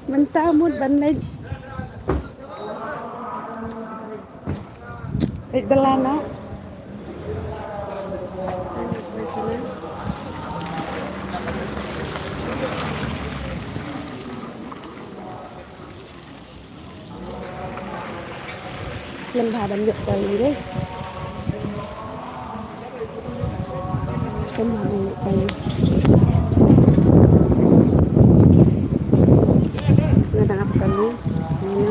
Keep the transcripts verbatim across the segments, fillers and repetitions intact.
Mynta mut ban leit. Leit bylla noh. Slem bha ban ïoh kali re. Slem bha ban ïoh kali. Nga dang ap kali. Ni.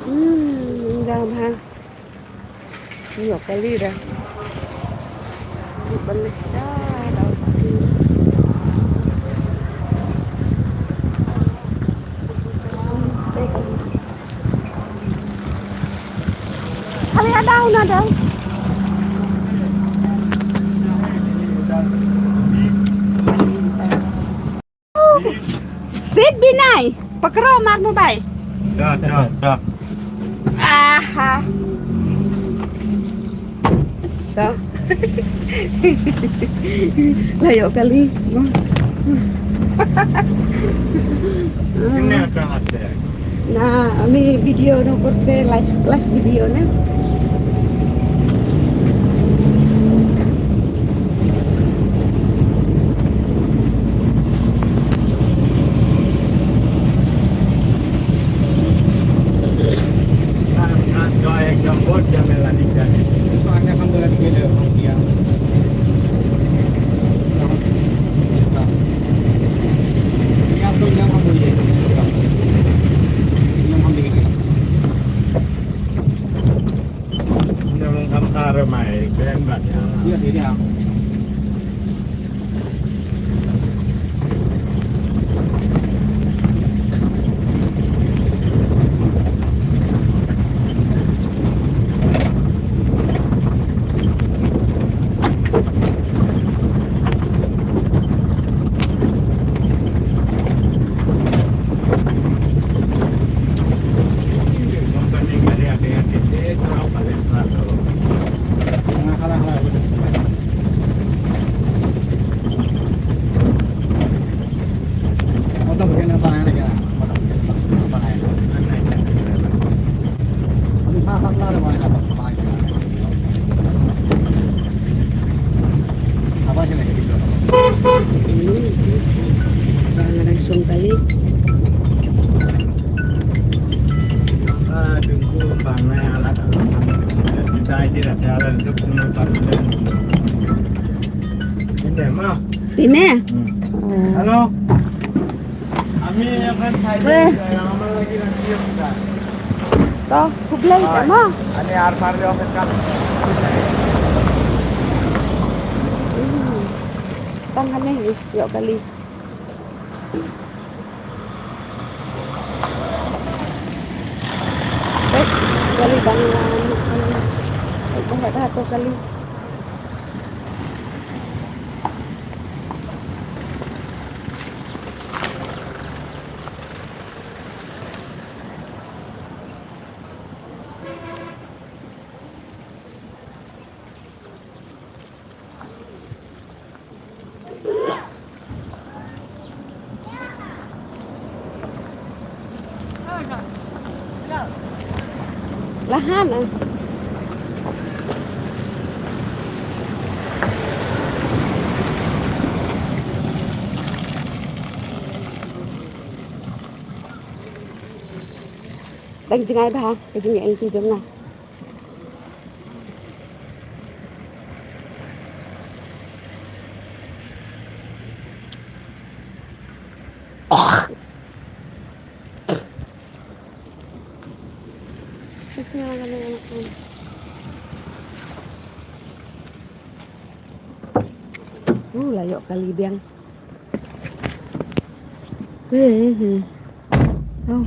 Hmm, dah ha. Ïoh kali dah. Balik dah, dah. Kali ada, una ada. Sit Binai, pakro mar mobile. Da, da, da. Aha. Da. Lah ïoh kali. Kena dah ada. Na, ami video no kurse live, live video na. Tine. Hmm. Oh. Hello. Ami akan saya, eh, yang aman lagi nanti ya sudah. Toh, khublei. Oi. Tama. Ani ar par di office kan. Hmm. Tang hangne, ïoh kali. Eh, kali bang, eh, eh, eh, eh, kali. Lahan, ah. Dang jngai bha ka jingïaid lynti jong nga. Uh, la ïoh kali biang. Hmm, hmm. Oh.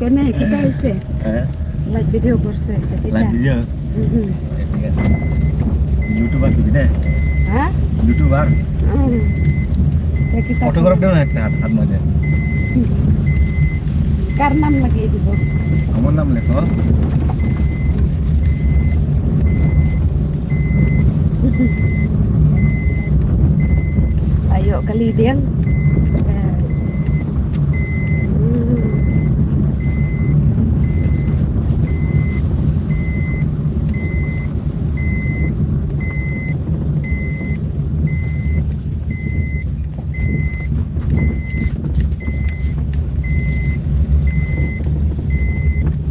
Kane kita ise. Eh? Live video kurse kita. Live video. Hmm. YouTube aku ni. হ্যাঁ? YouTuber। হুম। দেখি তাকে। Photograph দেও না একটা হাত, হাত মাঝে। কার নাম লাগিয়ে দিব? আমার নাম লেখো। Ayo kali biang. Hmm.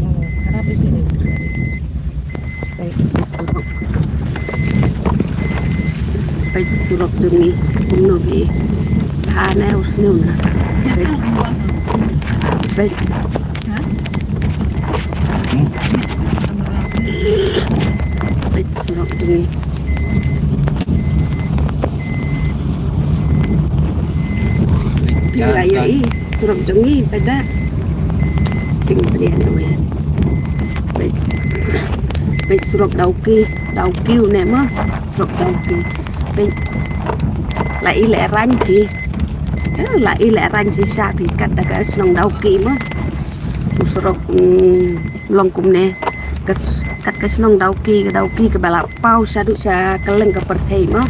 Oh, harap isi ni. Peit surok. Peit surok jong ngi. Kumno hi. Bha ne u sniew na. Peit. Peit. Peit surok jong ngi. Phi la ïohi surok jong ngi, peit da. Sing bria ne wei. Peit. Peit surok Dawki, Dawki une mo. Surok Dawki. Peit. La i lehrain ki. Eh, la i lehrain shisha phi kat da ka shnong Dawki mo. U surok, mm, long kumne. Ka s-, kat ka shnong Dawki, ka Dawki kaba la paw shaduh sha kylleng ka pyrthei mo.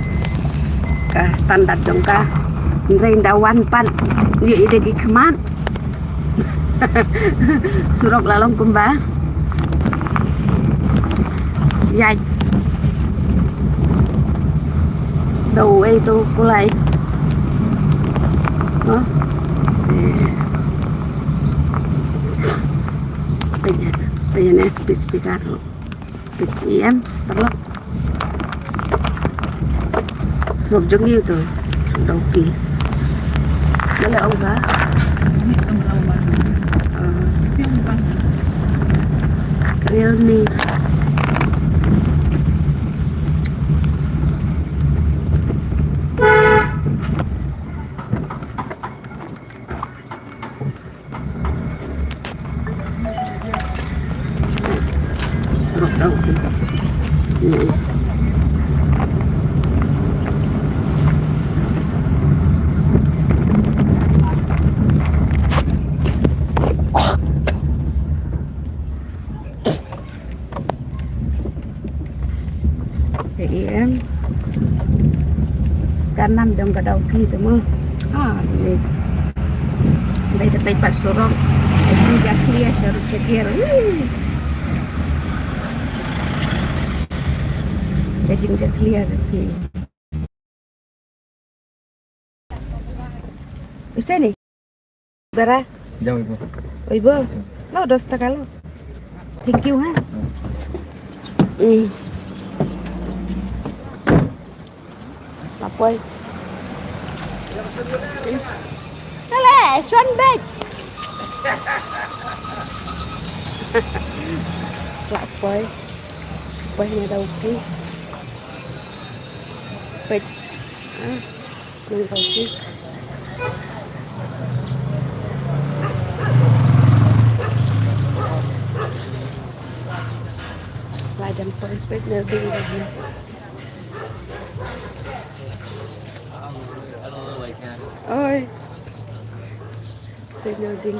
Ka standard jong ka. Hynrei ynda wan pat, ïohi da ki khmat. Surok la long kumba. Ïaid. Da uwei tu kulai. Mo. Eh. Peit ïa, peit ïa ne speed speaker. Peit ïa em, paralok. Surok jong ngi to, surok Dawki. Balei ong ba? Ah. Realme. Surok Dawki. Hmm. Te em. Ka nam jong ka Dawki te mo. Ah, ni. Dei te peit pat surok. Ka jingjakhlia sha ruh sha kiar. Wih. Ka jingjakhlia te phi. Ise ni? Bara? Jauh ibu. Oh, ibu. Lo dos taka lo. Thank you ha. Hmm. Lapoi. Kale, Sean Beach. Lapoi. Poi na Dawki. Poi. Ah. Nang kau si. La jam poi peit na ding dah na. Oi. Peit na ding.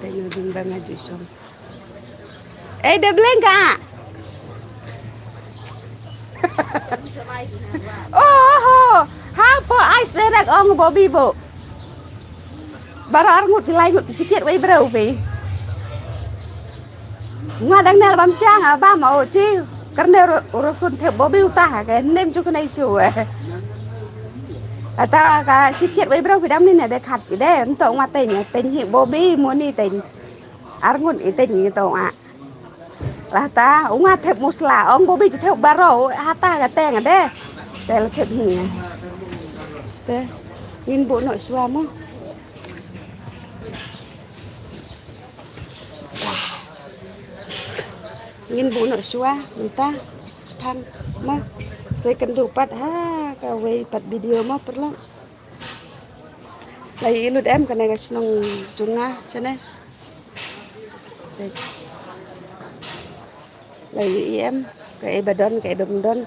Peit na ding ba nga ju shong. Eh, da bling ka? Oh, ho. Ha, po ais derek ong Bobby bo. Bara arngut ki laingut ki sikit wei brau phi. Nga dang nel bam chang a bam o chi. Kerne ro-, rosun the Bobby uta ha ke nem chu kene shu. Ata ka sikit wei brau phi dam ni ne de khat phi de. Nto nga teng, teng hi Bobby mo ni teng. Arngut i teng ngi to nga. Lah ta, u nga thep musla, ong Bobby ju thep baro, hata ka teng de. Te la thep hi nga. Te, ngin bu no shuwa mo. Ngin bu no shuwa, nta, spang mo. Soi kendu pat ha, ka wei pat video mo perlu. Lai i lut em kane ka shnong jong nga shane. Lai i em ka e ba don ka e ba don.